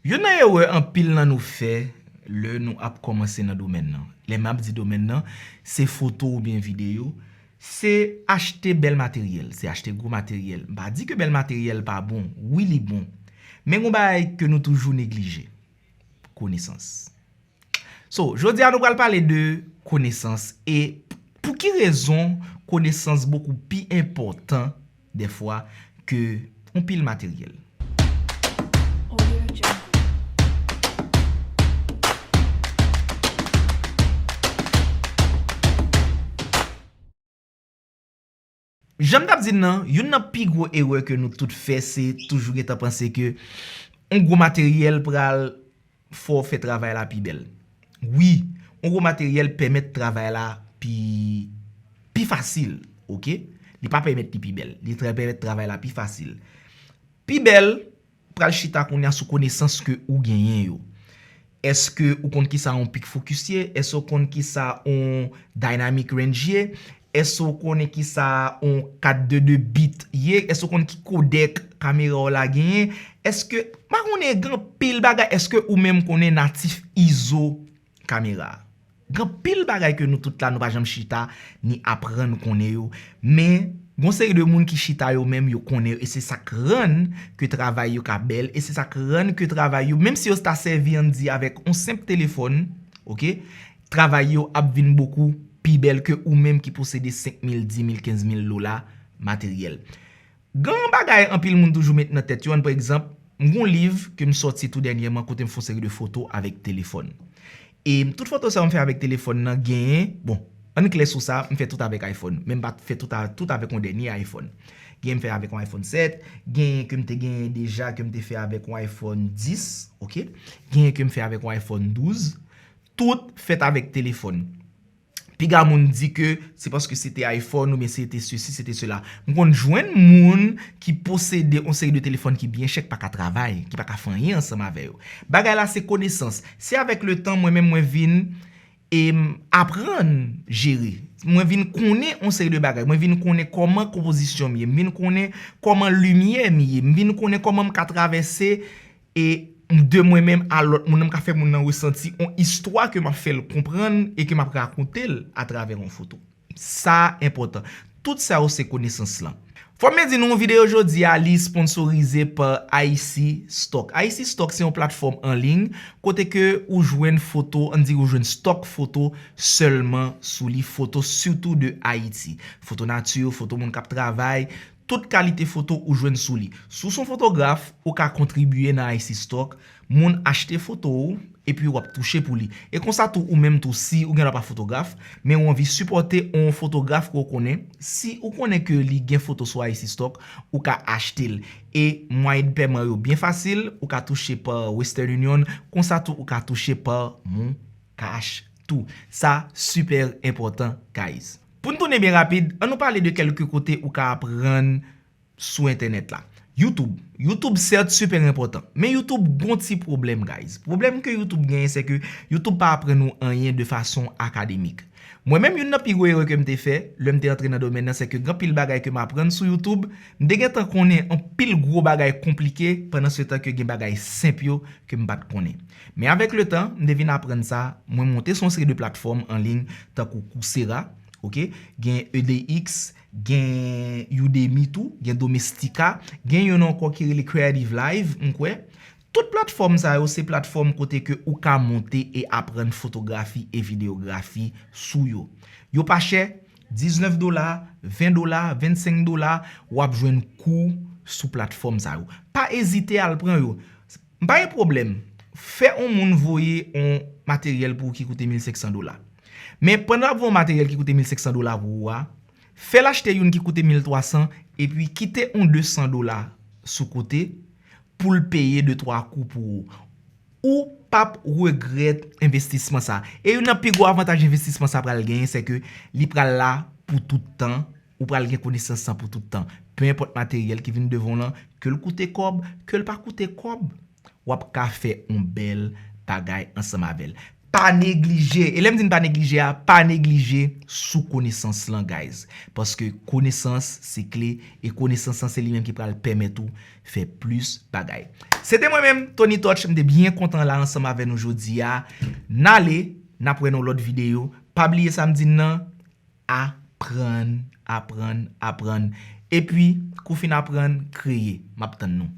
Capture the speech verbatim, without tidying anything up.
Youn nan erè anpil nan nou fè lè nou ap kòmanse nan domèn nan. Lè m ap di domèn nan, se foto oubyen videyo, se achte bèl materyèl, se achte gwo materyèl. M pa di ke bèl materyèl pa bon, wi li bon. Men gon bagay ke nou toujou neglije, konesans. So, jodi a nou pral pale de konesans e pou ki rezon konesans bokou pi enpòtan dèfwa ke yon pil materyèl. Jan m t ap di n nan, youn nan pi gwo erè ke nou tout fè, se toujou gentan panse ke yon gwo materyèl pral fè w fè travay la pi bèl. Wi, yon gwo materyèl pèmèt travay la pi, pi fasil, oke? Li pa pèmèt li pi bèl, li tra-, pèmèt travay la pi fasil. Pi bèl, pral chita kounye a sou konesans ke ou genyen yo. Èske ou konn kisa yon peak focus ye? Èske ou konn kisa yon dynamic range ye? Èske ou konnen kisa yon kat de de bit ye? Èske ou konn ki kodèk kamera w la genyen? Èske, m pa konnen, gen anpil bagay. Èske ou menm konnen natif izo kamera? Gen anpil bagay ke nou tout la nou pa janm chita ni aprann konnen yo. Men, gon seri de moun ki chita yo menm yo konnen yo, e se sa k rann ke travay yo ka bèl, e se sa k rann ke travay yo, menm si yo ta sèvi, ann di, avèk yon senp telefòn, oke, travay yo ap vin bokou pi bèl ke ou menm ki posede senk mil, di mil, kenz mil dola materyèl. Gen yon bagay anpil moun toujou met nan tèt yo, ann, pa egzanp, m gon liv ke m sòti tou dènyèman kote m fè yon seri de foto avèk telefòn. E tout foto sa yo m fè avèk telefòn nan genyen, bon, ann klè sou sa, m fè tout avèk iPhone, men m pa t fè tout a-, tout avèk yon dènye iPhone. Genyen m fè avèk yon iPhone sèt, genyen ke m te genyen deja ke m te fè avèk yon iPhone dis, oke? Genyen ke m fè avèk yon iPhone douz, tout fèt avèk telefòn. Piga moun di ke se paske se te iPhone oubyen se te sesi, se te sela. M konn jwenn moun ki posede yon seri de telefòn ki byen chè, ki pa ka travay, ki pa ka fè anyen ansanm avè yo. Bagay la se konesans. Se avèk letan, mwen menm, mwen vin, em, aprann jere. Mwen vin konnen yon seri de bagay. Mwen vin konnen kòman konpozisyon m ye. M vin konnen kòman limyè m ye. M vin konnen kòman m ka travèse e de mwen menm a lòt moun nan, m ka fè moun nan resanti yon istwa ke m ap fè l konprann e ke m ap rakonte l atravè yon foto. Sa enpòtan. Tout sa yo se konesans lan. Fò m byen di nou, videyo jodi a, li sponsorize pa I C Stock. I C Stock se yon platfòm an liy kote ke ou jwenn foto, ann di ou jwenn stock foto sèlman sou li, foto sitou de Ayiti. Foto nati, foto moun k ap travay, tout kalite foto ou jwenn sou li. Si w se yon fotograf, ou ka kontribye nan I C Stock, moun achte foto w, epi w ap touche pou li. E konsa tou, ou menm tou, si ou gen lè pa fotograf, men ou anvi sipòte yon fotograf ke w konnen, si ou konnen ke li gen foto sou I C Stock, ou ka achte l. E mwayen de pèman yo byen fasil, ou ka touche pa Western Union, konsa tou ou ka touche pa MonCash tou. Sa sipè enpòtan, guys. Pou n tounen byen rapid, ann nou pale de kèlke kote ou ka aprann sou entènèt la. YouTube. YouTube, sèt, sipè enpòtan. Men YouTube gon ti pwoblèm, guys. Pwoblèm ke YouTube genyen, se ke YouTube pa aprann ou anyen de fason akademik. Mwen menm, youn nan pi gwo erè ke m te fè, lè m te antre nan domèn nan, se ke gen anpil bagay ke m aprann sou YouTube, m te gentan konnen anpil gwo bagay konplike, pandan se tan ke gen bagay senp yo ke m pa t konnen. Men avèk letan, m te vin aprann sa, mwen monte sou yon seri de platfòm an liy, tankou Coursera, oke, gen E D X, gen Udemy tou, gen Domestika, gen youn ankò ki rele Creative Live, m kwè. Tout platfòm sa yo se platfòm kote ke ou ka monte e aprann fotografi e videyografi sou yo. Yo pa chè, diznèf dola, ven dola, vennsenk dola, w ap jwenn kou sou platfòm sa yo. Pa ezite al pran yo. M pa gen pwoblèm. Fè yon moun voye yon materyèl pou ou ki koute mil senk san dola. Men pandan l ap voye yon materyèl ki koute mil senk san dola pou ou a, fè l achte youn ki koute mil twa san, epi kite yon de san dola sou kote pou l peye de twa kou pou ou. Ou p ap regrèt envestisman sa. E youn nan pi gwo avantaj envestisman sa pral genyen, se ke li pral la pou tout tan, ou pral gen konesans sa pou tout tan. Pe enpòt materyèl ki vin devan w lan, ke l koute kòb, ke l pa koute kòb, w ap ka fè yon bèl bagay ansanm avè l. pa neglije. E lè m di n pa neglije a, pa neglije sou konesans lan, guys. Paske konesans se kle, e konesans lan se li menm ki pral pèmèt ou fè plis bagay. Se te mwen menm, Tony Touch, m te byen kontan la ansanm avè nou jodi a. N ale, n ap wè nan lòt videyo. Pa bliye sa m di n nan, aprann, aprann, aprann. Epi, kou fin aprann, kreye. M ap tann nou.